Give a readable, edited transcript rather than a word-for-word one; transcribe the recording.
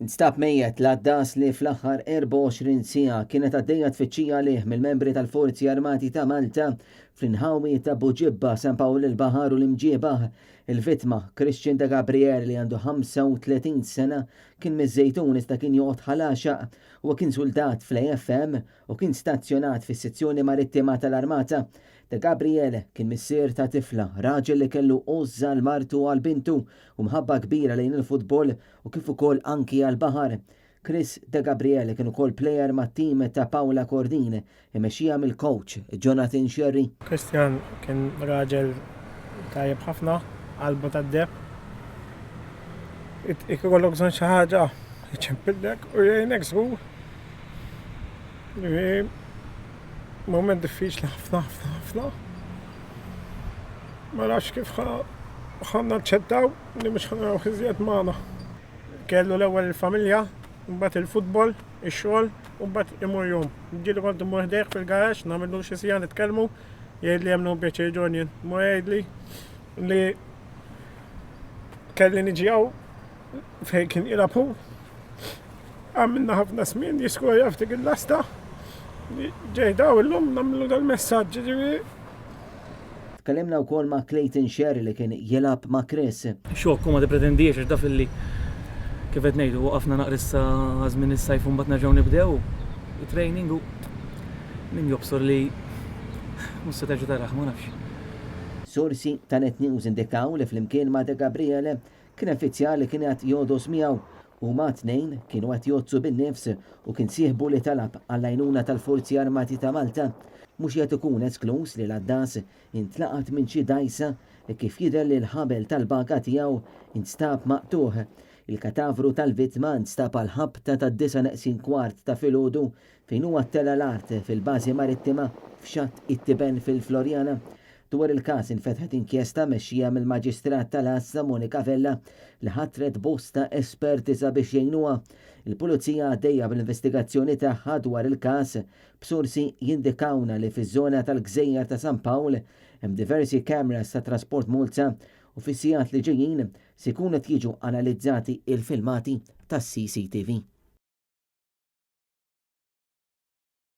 Instab mejjet l-għaddas li fl-aħħar 24 siegħa kienet għaddejja tfittxija għalih mill-membri tal-Forzi Armati ta' Malta fl-inħawi ta' Buġibba, San Pawl il-Baħar u l-Imġiebaħ. Il-vittma, Christian De Gabriele li għandu 35 sena, kien miż-Żejtun iżda kien joqgħod Ħal Għaxaq. Huwa kien suldat fl-AFM u kien stazzjonat fis-sezzjoni marittima tal-Armata. De Gabriele kien missier ta' tifla, raġel li kellu għożża għal martu u għal bintu u mħabba kbira lejn il-futbol u kif ukoll anki għall-baħar. Chris De Gabriele kien ukoll plejer mat-tim ta' Paola Cordin, imexxija mill-kowċ Jonathan Scerri. Christian kien raġel tajjeb ħafna, qalbu tad-deheb. Jekk ikollok bżonn xi ħaġa, iċempillek u jgħinek żgur. Moment diffiċli ħafna ħafna ħafna. Ma nafx kif ħa naċċettaw li mhux ħa narawh iżjed magħna. Kellu l-ewwel il-familja, mbagħad il-futbol, ix-xogħol, u mbagħad imur jum. Ġieli kont imur ħdejh fil-garaxx, nagħmillu xi siegħa nitkellmu, jgħidli hemm pjaċir John Mur jgħidli li kelli niġi hawn fejn kien jilgħab hu. Għamilna ħafna smin jiskorja f'dik il-lasta. Ġej daw illum nagħmlu dal-messaġġ ġifieri. Tkellimna wkoll ma' Clayton Sherry li kien jilgħab ma' Chris. Xokk u ma tippretendiex għax taf illi kif qed ngħidu waqafna naqra issa żmien is-sajf u mbagħad nerġgħu nibdew it-training u min jobsor li mhux se terġa' tarah ma nafx. Sorsi ta' Net News indikaw li flimkien ma' Degabriele Kien hemm fizzjal li kien qed jogħdos miegħu. Huma t-tnejn kienu qed jgħoddsu bin-nifs u kien sieħbu li talab għall-għajnuna tal-Forzi Armati ta' Malta. Mhux qiegħed ikun eskluż li l-għaddas intlaqat minn xi dgħajsa hekk kif jidher li l-ħabel tal-baga tiegħu instab maqtugħ. Il-katavru tal-vittma nstab għall-ħabta tad-disgħa neqsin kwart ta' filgħodu fejn huwa ttela' l-art fil-bażi marittima f'Xatt it-Tiben fil-Floriana. Dwar il-każ infetħet inkjesta mmexxija mill-Maġistrat tal-Għassa Monica Vella li ħatret bosta esperti sabiex jgħinuha. Il-Pulizija għaddejja bl-investigazzjoni tagħha dwar il-każ, b'sorsi jindikawna li fiż-żona tal-Gżejjer ta' San Pawl hemm diversi cameras ta' Trasport Malta u fis-sigħat li ġejjin se jkunu qed jiġu analizzati il-filmati tas-CCTV.